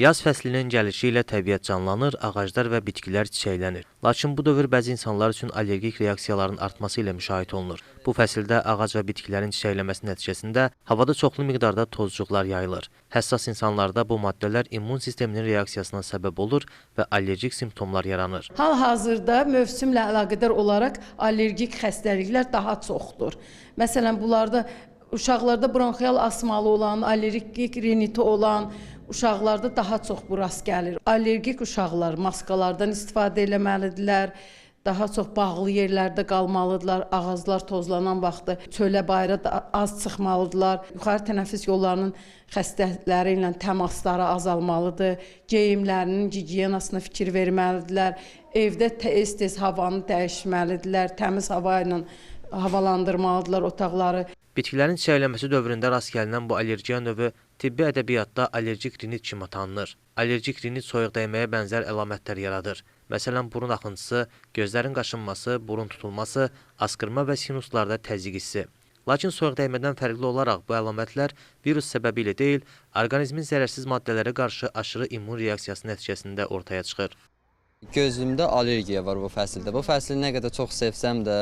Yaz fəslinin gəlişi ilə təbiət canlanır, ağaclar və bitkilər çiçəklənir. Lakin bu dövr bəzi insanlar üçün allergik reaksiyaların artması ilə müşahidə olunur. Bu fəsildə ağac və bitkilərin çiçəkləməsi nəticəsində havada çoxlu miqdarda tozcuqlar yayılır. Həssas insanlarda bu maddələr immun sisteminin reaksiyasına səbəb olur və allergik simptomlar yaranır. Hal-hazırda mövsümlə əlaqədar olaraq allergik xəstəliklər daha çoxdur. Məsələn, bunlarda uşaqlarda bronxial asmalı olan, allergik riniti olan uşaqlarda daha çox bu rast gəlir. Allergik uşaqlar maskalardan istifadə eləməlidirlər. Daha çox bağlı yerlərdə qalmalıdırlar. Ağaclar tozlanan vaxtı çölə bayıra da az çıxmalıdırlar. Yuxarı tənəffüs yollarının xəstələri ilə təmasları azalmalıdır. Geyimlərinin gigiyenasına fikir verməlidirlər. Evdə tez-tez havanı dəyişməlidirlər. Təmiz hava ilə havalandırmalıdırlar otaqları. Bitkilərin çiçəklənməsi dövründə rast gəlinən bu allergiya növü tibbi ədəbiyyatda allergik rinit kimi tanınır. Allergik rinit soyuq dəyməyə bənzər əlamətlər yaradır. Məsələn, burun axıntısı, gözlərin qaşınması, burun tutulması, asqırma və sinuslarda təzyiq hissi. Lakin soyuq dəymədən fərqli olaraq bu əlamətlər virus səbəbi ilə deyil, orqanizmin zərərsiz maddələrə qarşı aşırı immun reaksiyası nəticəsində ortaya çıxır. Gözümdə allergiya var bu fəsildə. Bu fəsli nə qədər çox sevsəm də,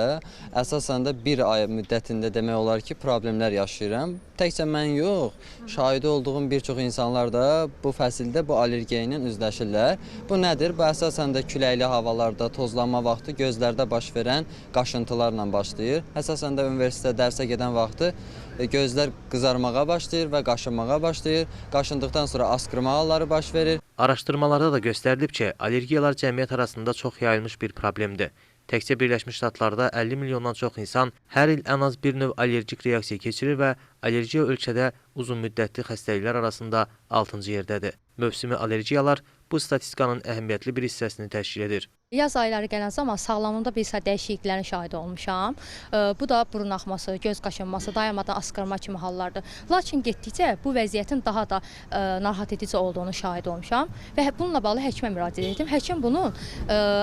əsasən də bir ay müddətində demək olar ki, problemlər yaşayıram. Təkcə mən yox, şahidi olduğum bir çox insanlar da bu fəsildə bu allergiya ilə üzləşirlər. Bu nədir? Bu əsasən də küləkli havalarda, tozlanma vaxtı gözlərdə baş verən qaşıntılarla başlayır. Əsasən də universitetə dərsə gedən vaxtı gözlər qızarmağa başlayır və qaşınmağa başlayır. Qaşındıqdan sonra asqırma halları baş verir. Araşdırmalarda da göstərilib ki, allergiyalar cəmiyyət arasında çox yayılmış bir problemdir. Təkcə Birləşmiş Ştatlarda 50 milyondan çox insan hər il ən az bir növ allergik reaksiya keçirir və allergiya ölkədə uzunmüddətli xəstəliklər arasında 6-cı yerdədir. Mövsümi allergiyalar bu statistikanın əhəmiyyətli bir hissəsini təşkil edir. Yaz ayları gələn zaman sağlamlığımda bir sıra dəyişikliklərin şahidi olmuşam. Bu da burun axması, göz qaşınması, dayanmadan asqırma kimi hallardır. Lakin getdikcə bu vəziyyətin daha da narahat edici olduğunu şahid olmuşam və bununla bağlı həkimə müraciət etdim. Həkim bunun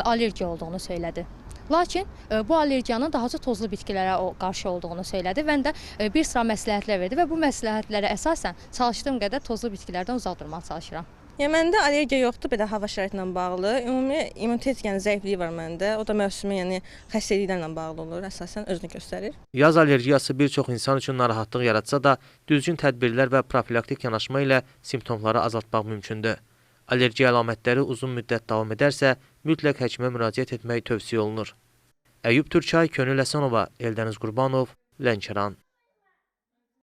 allergiya olduğunu söylədi. Lakin bu allergiyanın daha çox tozlu bitkilərə qarşı olduğunu söylədi və də bir sıra məsləhətlər verdi və bu məsləhətlərə əsasən çalışdığım qədər tozlu bitkilərdən uzaq durmağa çalışıram. Yəni məndə allergiya yoxdur belə hava şəraiti ilə bağlı. Ümumi immunitet, yəni zəifliyi var məndə. O da mövsümi, yəni xəstəliklərlə bağlı olur, əsasən özünü göstərir. Yaz allergiyası bir çox insan üçün narahatlıq yaratsa da, düzgün tədbirlər və profilaktik yanaşma ilə simptomları azaltmaq mümkündür. Allergiya əlamətləri uzun müddət davam edərsə, mütləq həkimə müraciət etmək tövsiyə olunur. Əyyub Türkay, Könül Əsənova, Eldəniz Qurbanov, Lənkəran.